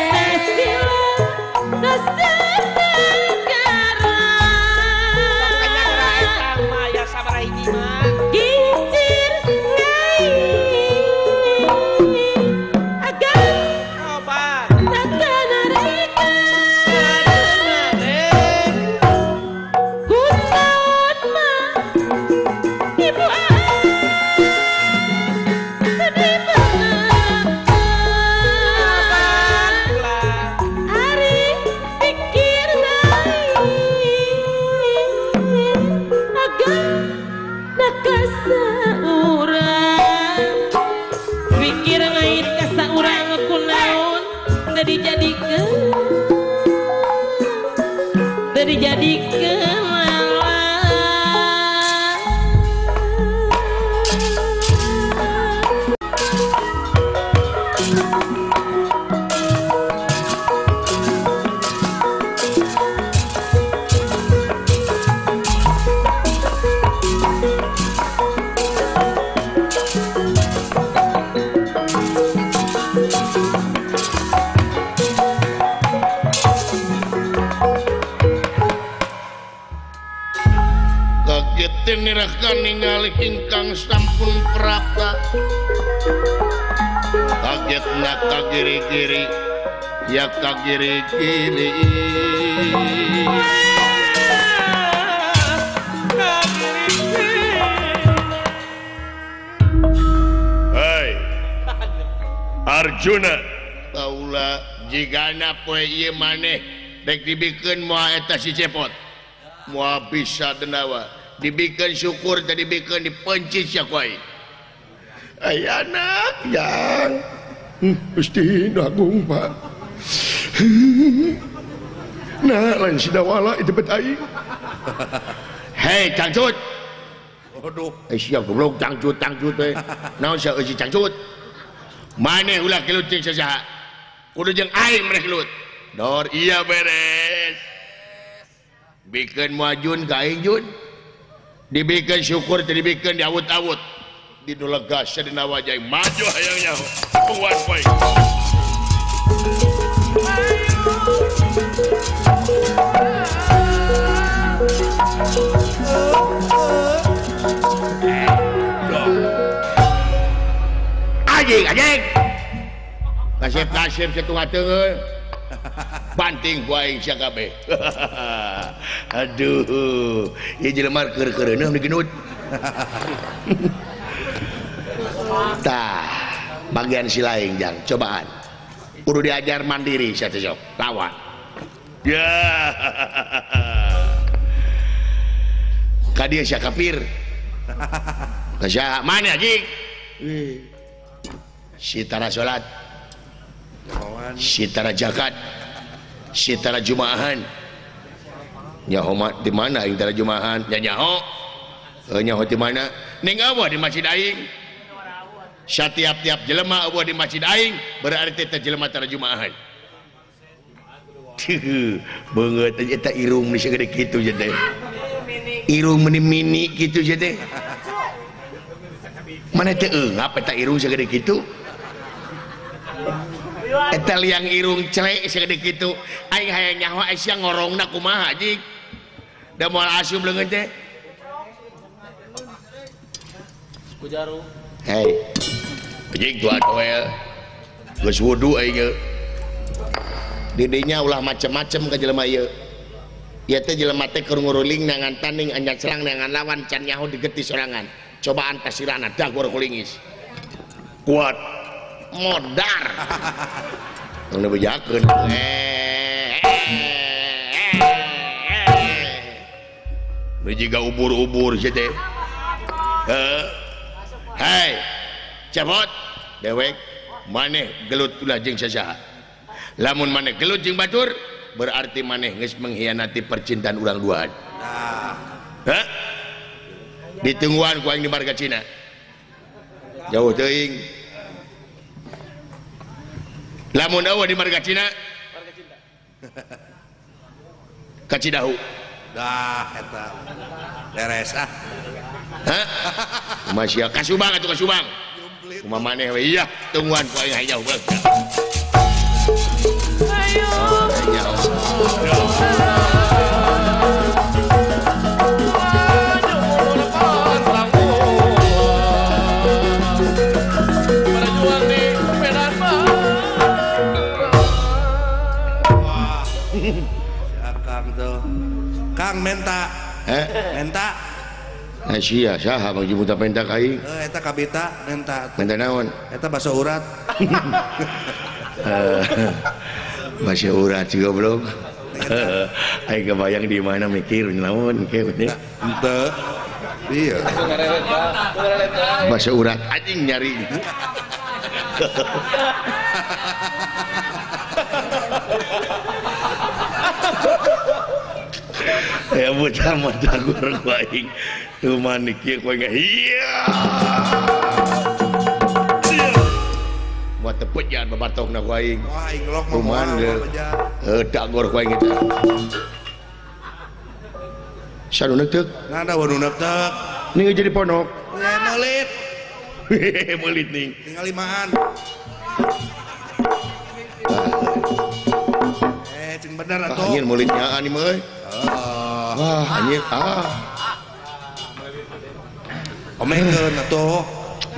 Pancasila dasar negara. Maya sabaraha hiji mah. Gincir ngai agar Obat. takanareka. Kunaon mah ibu sedih banget. Ari pikir ngai agar nakasaurang. Pikir ngait kasaurang kunaon teu dijadikeun, teu dijadikeun malah. Kaget nirakan ningali ingkang sampun prapta. Kaget na kagiri-giri, ya kagiri-giri. Hei Arjuna, Kaula jigana poe ieu maneh rek dibikeun moal eta si Cepot. Moal bisa denawa. Dibikeun syukur teh dibikeun dipencis ya ku aing. Aya anak jang. Gusti Agung Pak. Nah lain sidawala itu bet aing. Hei cangcut. Waduh. Sia goblok cangcut cangcut teh. Naon sia euy cangcut? Maneh ulah gelut jeung sasaha. Kudu jeung aing maneh gelut. Dor iya beres. Dibikeun muajun ka aing jun. Dibikeun syukur teh dibikeun diawut-awut. Di nu legas dina wajah maju hayang nyaho. Tungguan poe. Anjing, anjing. Kasep-kasep setengah teunggeul. Banting ku aing sia kabeh. Aduh, ieu jelema keur-keureuneuh digenut. Tah, bagian si laing jang cobaan. Kudu diajar mandiri sia teh sok, lawan. Ya. Ka dieu sia kafir. Ka sia mana anjing? Si tara salat, si tara zakat, si tara jumaahan. Nyaho di mana aing tara jumaahan? Nya nyaho. Nyaho di mana? Ning eueuh di masjid aing. Satiap-tiap jelema eueuh di masjid aing berarti teh jelema tara jumaahan. Beungeut eta irung nu sagede kitu je teh. Irung meni mini kitu je teh. Mana teh eungap eta irung sagede kitu? Eta liang irung celek segede kitu. Aing hayang nyaho sia ngorongna kumaha jig. Da moal asup leungeun teh. Ku jarum. Hei. Jig tua toel. Geus wudu aing ge. Didinya ulah macem-macem ka jelema ieu. Ieu teh jelema teh keur nguruling nangan tanding anjak serang nangan lawan can nyaho digeti sorangan. Cobaan tasirana dagor kulingis. Kuat. Modar. Tong dibejakeun. Nu jiga ubur-ubur sia teh. Heuh. Hei. Cepot dewek maneh gelut ulah jeung sasaha. Lamun maneh gelut jeung batur berarti maneh geus mengkhianati percintaan urang duaan. Hah? Ditungguan ku aing di marga Cina. Jauh teuing. Lamun eueuh di marga Cina, marga cinta. Ka Cidahu. Dah eta. Beres ah. Hah? Kumaha sia ka Subang atuh ka Subang. Kumaha maneh we iya tungguan ku aing jauh bae. Ayo. Kang tuh. Kang menta. Menta. Nah sia saha bang jemput menta ka aing? Eta kabita menta. Menta naon? Eta bakso urat. Bakso urat juga goblok. Aing kebayang di mana mikir naon ke Henteu. Iya. Bakso urat anjing nyari. Ya bocah mah dagur ku aing. Tuh manik ieu ku aing. Iya. Buat teput jangan babatokna ku aing. Wah, aing lok mah. Heuh dagor ku aing eta. Sanu neuteuk? Nah, da nu neuteuk. Ning jadi ponok. Ya meulit. Meulit ning. Tinggal limaan. Cing bener atuh. Anjir meulitnya ani mah euy. Wah, anjir ah. Omekeun atuh.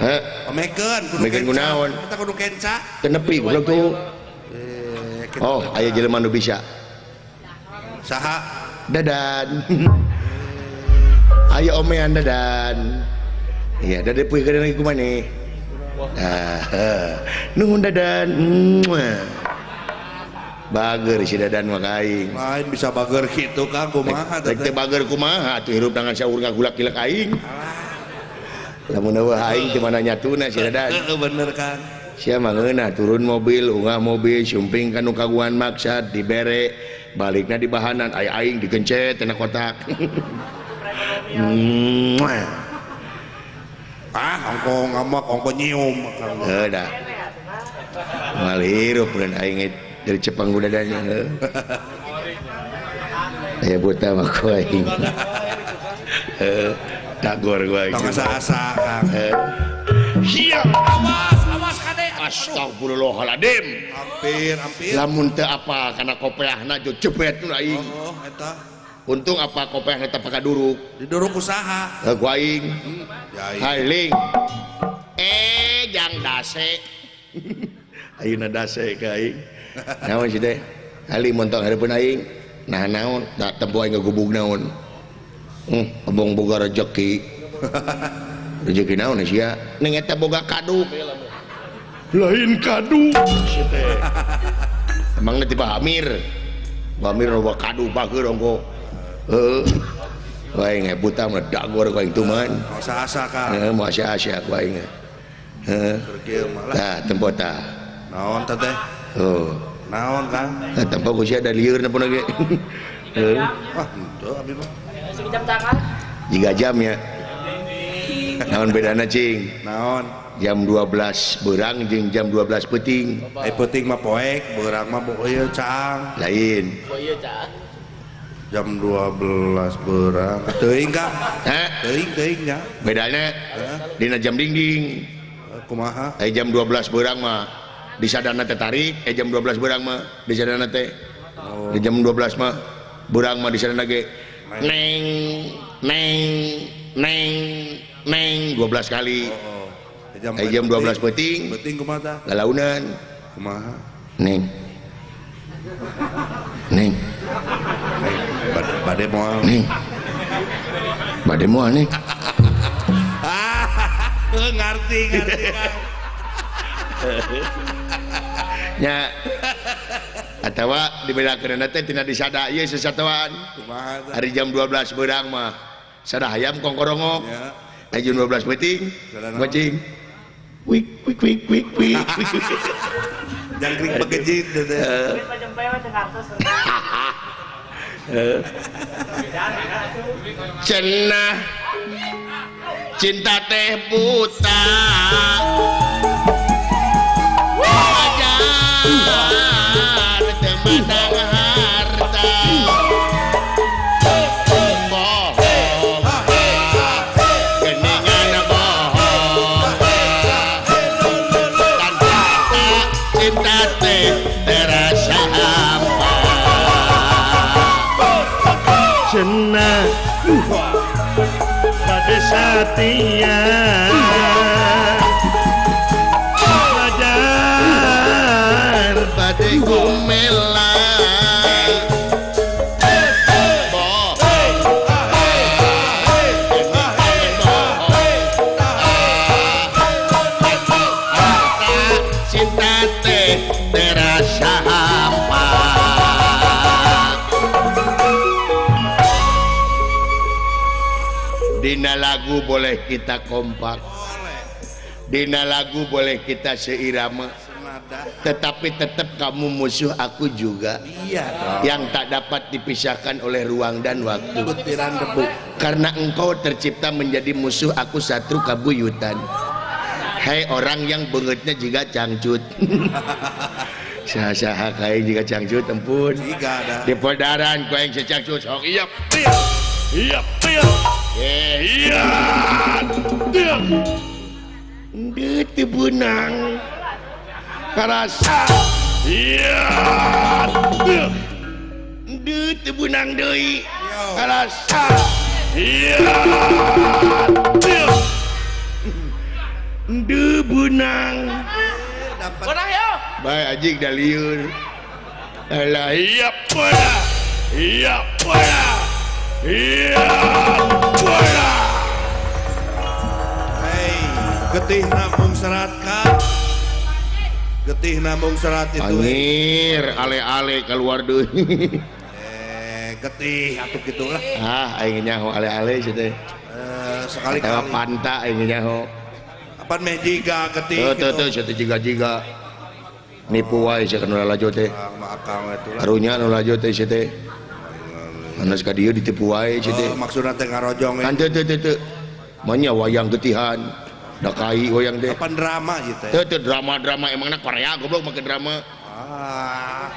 Heh. Omekeun kudu omekeun kunaon? Kita kudu kenca. Teu nepi goblok tuh. Oh, aya jelema nu bisa. Saha? Dadan. Ayo omean dadan. Iya, dadan puy ka lagi kumaneh. Nah, nuhun dadan. Bager si dadan mah ka aing. Lain bisa bager kitu Kang kumaha teh. Teh bager kumaha atuh hirup tangan saur ngagulak-gilak aing. Lamun eueuh aing teu mana nyatuna si dadan. Heeh bener Kang. Sia mah ngeunah turun mobil, ungah mobil, sumping ka nu kaguan maksad dibere, balikna di bahanan aya aing digencet tina kotak. Ah, ongko ngamak, ongko nyium Kang. Heuh dah. Moal hirup beun aing dari Jepang udah dadanya. Aya buta mah ku aing. Dagor ku aing. Tong asa-asa Kang. Siap. Awas, awas kade. Astagfirullahaladzim. Hampir, hampir. Lamun teu apa kana kopeahna jo jebet nu aing. Oh, eta. Untung apa kopeahna teh pakaduruk. Diduruk usaha. Heuh ku aing. Hai ling. Jang dase. Ayeuna dase ka aing. Naon sih teh? Ali montong hareupeun aing. Nah naon, da tempo aing ngagubug naon. Embung boga rejeki. Rejeki naon sia? Ning eta boga kadu. Lain kadu sih teh. Emangna ti Pak Amir. Pak Amir loba kadu bageur ongko. Heuh. Aing buta mah dagor ku aing tuman. Asa-asa ka. Heuh, moal asa-asa ku aing. Heuh. Tah tempo tah. Naon teh teh? Oh. Naon Kang? Tah tempo ku sia da lieur na pun ge. Heuh. Wah, henteu abi mah. Jam tangan. Jiga jam ya. Naon bedana cing? Naon? Jam 12 beurang jeung jam 12 peuting. Eh peuting mah poek, beurang mah ieu caang. Lain. Oh ieu caang. Jam 12 beurang. Teuing Kang. Hah? Teuing teuing nya. Bedana dina jam dingding. Kumaha? Jam 12 beurang mah disadana teh tarik, jam 12 beurang mah disadana teh. Oh. Di jam 12 mah beurang mah disadana ge neng neng neng neng 12 kali. Oh, oh. Jam 12 peuting. Peuting kumaha tah? Lalaunan. Kumaha? Neng. Neng. Bade moal. Neng. Bade moal neng. Ngerti ngerti Kang. Nya atawa dibedakeun teh tina disada ieu sesatuan. Kumaha tah? Hari jam 12 beurang mah sada hayam kongkorongok. Ya. Jam 12 peuting. Kucing. Wik wik wik wik wik. Jangkrik begejit teh. Cenah cinta teh buta. Wajar teu mandang harta. Bohong geningan bohong. Tanpa cinta teh terasa hampa. Cenah pada satia wajar pada gumela. Cinta teh terasa hampa. Dina lagu boleh kita kompak, dina lagu boleh kita seirama, tetapi tetap kamu musuh aku juga. Iya, yang tak dapat dipisahkan oleh ruang dan waktu. Butiran debu. Karena engkau tercipta menjadi musuh aku satru kabuyutan. Hei orang yang bengetnya juga cangcut. Saha-saha kain juga cangcut ampun. Di podaran ku aing secangcut sok iya. Iya, iya. Iya. Deut teu beunang. Karasa. Iya. Deut teu beunang deui. Karasa. Iya. Deut beunang. Beunang yo. Bae anjing da lieur. Alah iya pula. Iya pula. Iya pula. Hei, getih namung serat Kang. Getih namung serat itu. Anjir, ale-ale keluar deui. Getih atuh kitu lah. Ah, aing nyaho ale-ale sia teh. Sekali-kali. Panta aing nyaho. Apaan meh jiga getih kitu. Teu teu sia teh jiga-jiga. Nipu wae sia kana lalajo teh. Akang atuh lah. Karunya nu lalajo teh sia teh. Anas ka dieu ditipu wae sia teh. Maksudna teh ngarojong. Kan teu teu teu. Manya wayang getihan. Da kai wayang teh. Kapan drama ieu teh? Teu teu drama-drama emangna Korea goblok make drama. Ah.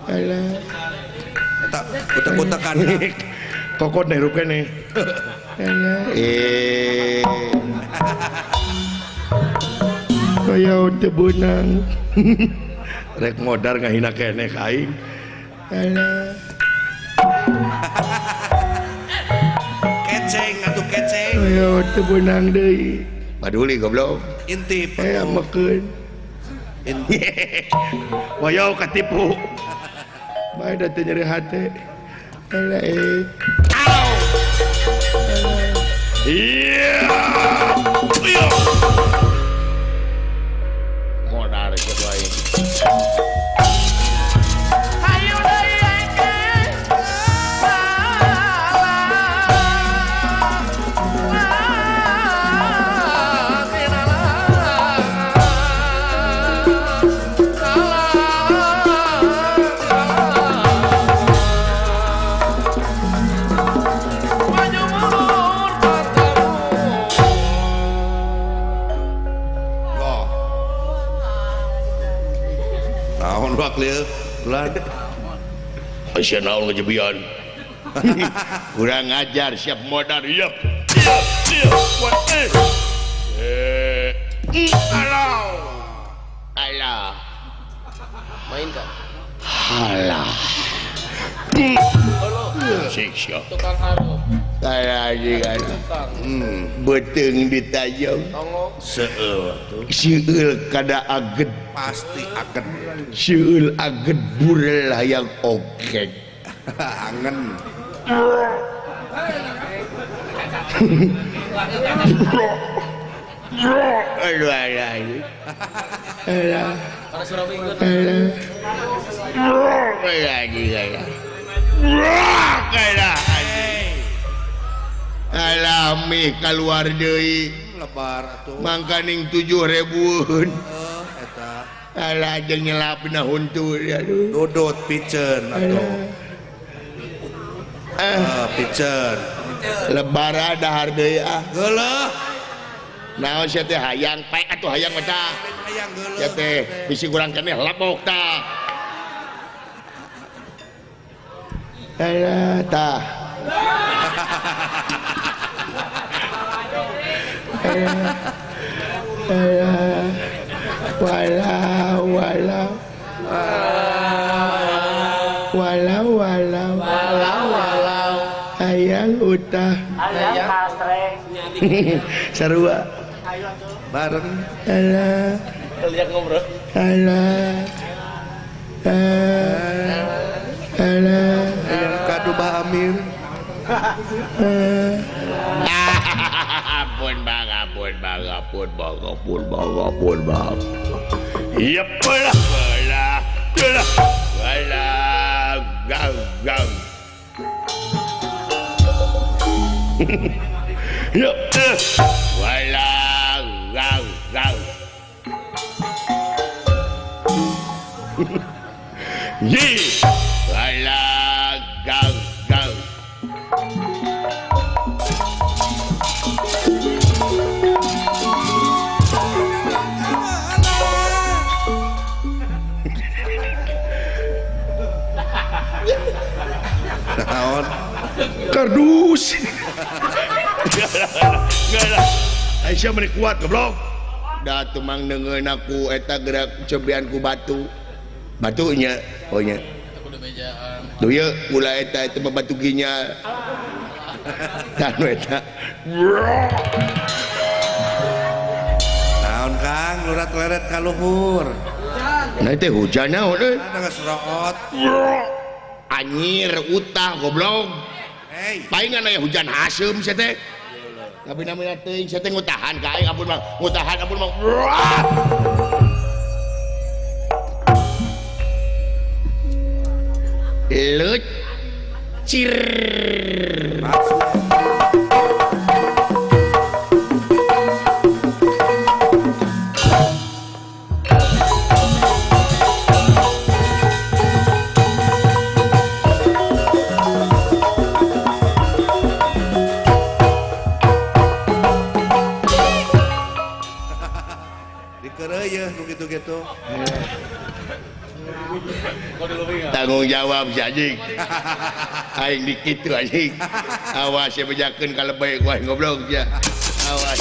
Alah. Eta Utek-utekan. Kokot nih rupiah nih. Eh. Kaya teu beunang. Rek modar ngahina keneh ka aing. Alah. Keceng atuh keceng. Kaya teu beunang deui. Paduli goblok. Intip. Eh amekeun. Intip. Wayo katipu. Bae da teu nyeri hate. Alah eh. Au. Iya. Iya. Modar kitu aing. Hayu deui aing teh. Aisyah naon ngejebian. Kurang ajar siap modar. Yep. Yep. Yep. Eh. Alah. Alah. Main kan? Alah. Siksa. Tukang harum. Kayak kan. Beuteung ditajong. Seueul atuh. Seueul kada aged. Pasti aged. Seueul aged burel hayang okek. Angen. Aduh alah. Alah. Alah. Alah. Alah mih keluar deui lebar atuh. Mangkaning 7.000-eun. Eta. Alah jeung nyelapna huntu aduh. Dodot piceun atuh. Piceun. Lebar dahar deui ah. Geuleuh. Naon sia teh hayang pae atuh hayang mah tah. Hayang geuleuh. Sia teh bisi kurang keneh labok tah. Alah tah. Alah. Walau walau. Walau walau. Walau walau. Hayang utah. Hayang kastre. Sarua. Bareng. Alah. Lihat ngobrol. Alah. Alah. Kadu Bah Amir. Ampun bang, ampun bang, ampun bang, ampun bang, ampun bang. Iya belah, belah, belah, belah, gang, gang. Ya, belah, gang, gang. Ye, belah, gang, gang. Naon? Kardus. Enggak lah. Aisyah meni kuat goblok. Da tumang neungeun aku eta gerak cobian ku batu. Batunya, oh nya. Duh ieu ulah eta eta mah batu ginjal. Tah nu eta. Naon Kang, lurat leret ka luhur. Nah teh hujan naon euy. Ada geus root. Anjir utah goblok. Hey. Palingan aya hujan haseum sia teh. Tapi namanya teuing sia teh ngutahan ka aing ampun Mang. Ngutahan ampun Mang. Lut cir. Dikereuyeun nu kitu-kitu. Tanggung jawab si anjing. Aing dikitu anjing. Awas ya bejakeun ka lebay ku aing goblok ya. Awas.